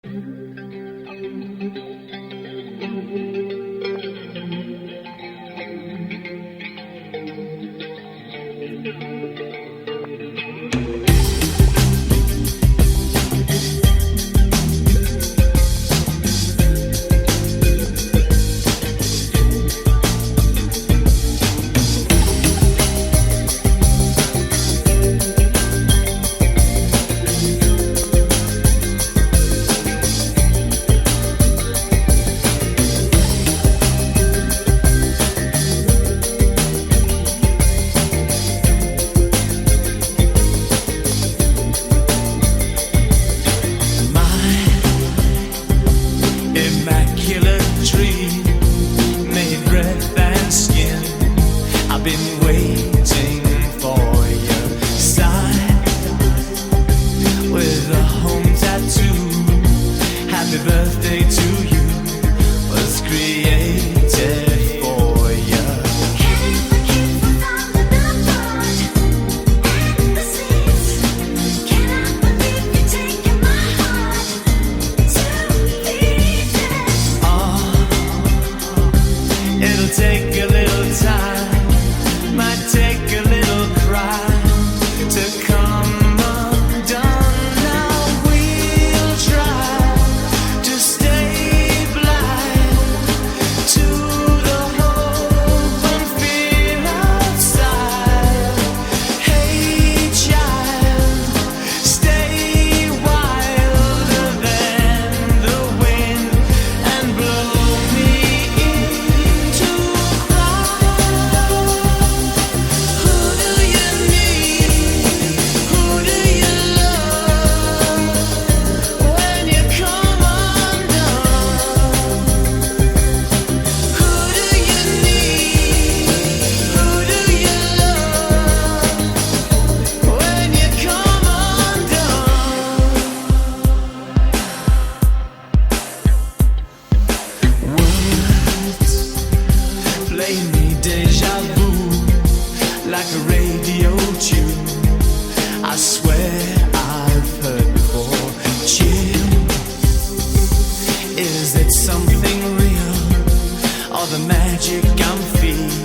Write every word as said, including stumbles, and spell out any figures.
My immaculate tree, made breath and skin. I've been waiting for your sign with a home tattoo. Happy birthday to you was created for you. Ah, it'll take a little time, might take a little cry to come undone. Now we'll try to stay blind to the hope and fear outside. Hey, child, stay wilder than the wind and blow me into cry. Who do you need? Who do you love when you come undone? Who do you need? Who do you love when you come undone? Words play me deja vu like a radio tune. I swear I've heard before. Chill, is it something real or the magic I'm feeling?